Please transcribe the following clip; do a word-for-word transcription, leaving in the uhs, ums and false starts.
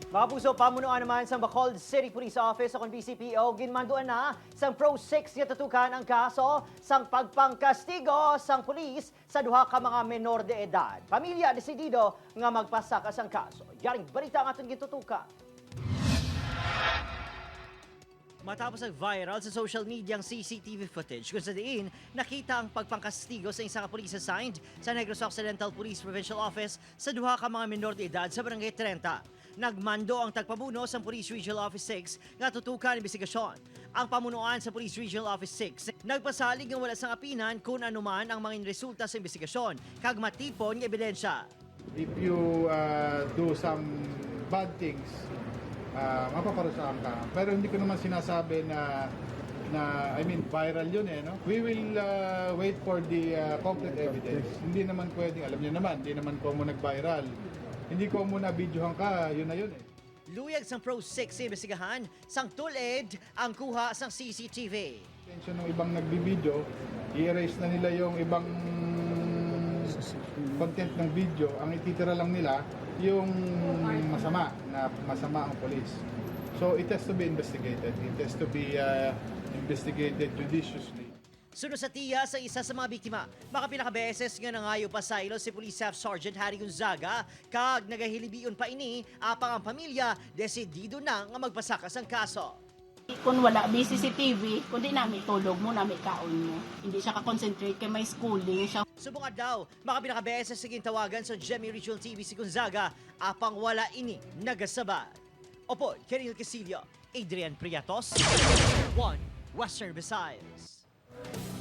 Mga puso, pamunuan naman sang Bacolod City Police Office o kon B C P O, ginmanduan na sang Pro Six nga tutukan ang kaso sang pagpangkastigo sang pulis sa duha ka mga menor de edad. Pamilya desidido nga magpasaka sang kaso. Yaring balita ang aton gintutukan. Matapos nag-viral sa social media ang C C T V footage kung sa diin nakita ang pagpangkastigo sa isa ka police assigned sa Negros Occidental Police Provincial Office sa duha ka mga menor de edad sa Barangay trenta. Nagmando ang tagpamuno sang Police Regional Office six nga tutukan ang imbestigasyon. Ang pamunuan sa Police Regional Office six nagpasalig nga wala sang apinan kun ano man ang mga resulta sa imbestigasyon kag matipon nga ebidensya. If you uh, do some bad things, uh, mapaparusahan ka. Pero hindi ko naman sinasabi na, na I mean, viral yun eh. No? We will uh, wait for the uh, concrete evidence. Hindi naman pwedeng, alam niyo naman, hindi naman ko mo nag-viral. Hindi ko mo na-videohan ka, yun na yun eh. Luyag sang Pro six sa imbestigahan sang tulid ang kuha sang C C T V. Atensyon ng ibang nagbibideo, i-erase na nila yung ibang content ng video. Ang ititira lang nila yung masama, na masama ang police. So it has to be investigated. It has to be uh, investigated judiciously. Suno sa tiya sa isa sa mga biktima, makapila ka beses nga nangayo pasaylo si Police Staff Sergeant Harry Gonzaga kag nagahilibion pa ini, apang ang pamilya desidido na nga magpasaka sang kaso. Kung wala may C C T V, kundi nami tulog mo, nami kaon mo. Hindi siya ka-concentrate kay may schooling siya. Subong adlaw, makapila ka beses sa gintawagan sa G M A Regional T V si Gonzaga, apang wala ini nagasabat. Upod kay Rino Castillo, Adrian Priatos, One Western Visayas.